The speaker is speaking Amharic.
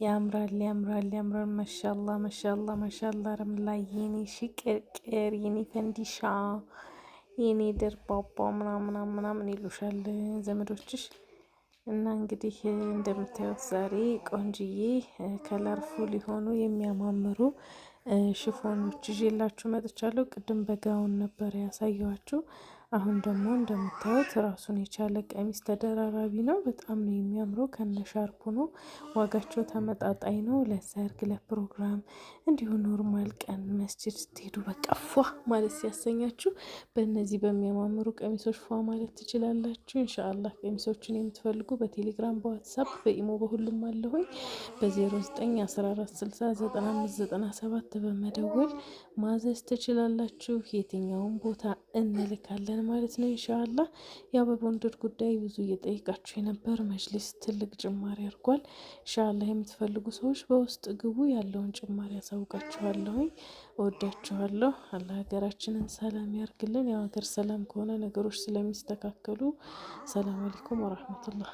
ያምራል ያምራል ያምራል። ማሻላ ማሻላ ማሻላ። ረምላ የኔ ሽቅርቅር፣ የኔ ፈንዲሻ፣ የኔ ደርባባ ምናምን ምናምን ይሉሻል ዘመዶችሽ። እና እንግዲህ እንደምታዩት ዛሬ ቆንጅዬ colorful የሆኑ የሚያማምሩ ሽፎኖች ይዤላችሁ መጥቻለሁ። ቅድም በጋውን ነበር ያሳየኋችሁ። አሁን ደግሞ እንደምታዩት ራሱን የቻለ ቀሚስ ተደራራቢ ነው። በጣም ነው የሚያምረው። ከነሻርፑ ነው። ዋጋቸው ተመጣጣኝ ነው። ለሰርግ፣ ለፕሮግራም እንዲሁ normal ቀን መስጅድ ስትሄዱ በቃ ፏ ማለት ሲያሰኛችሁ በእነዚህ በሚያማምሩ ቀሚሶች ፏ ማለት ትችላላችሁ። ኢንሻአላህ ቀሚሶችን የምትፈልጉ በቴሌግራም፣ በዋትሳፕ፣ በኢሞ በሁሉም አለሁኝ። በ0914609597 በመደወል ማዘዝ ትችላላችሁ። የትኛውን ቦታ እንልካለን ማለት ነው። ኢንሻአላህ ያው በቦንድድ ጉዳይ ብዙ እየጠየቃችሁ የነበር መጅሊስ ትልቅ ጭማሪ አድርጓል። ኢንሻአላህ የምትፈልጉ ሰዎች በውስጥ ግቡ፣ ያለውን ጭማሪ ያሳውቃችኋለሁኝ። እወዳችኋለሁ። አላህ ሀገራችንን ሰላም ያርግልን። ያው ሀገር ሰላም ከሆነ ነገሮች ስለሚስተካከሉ። ሰላም አለይኩም ወራህመቱላህ።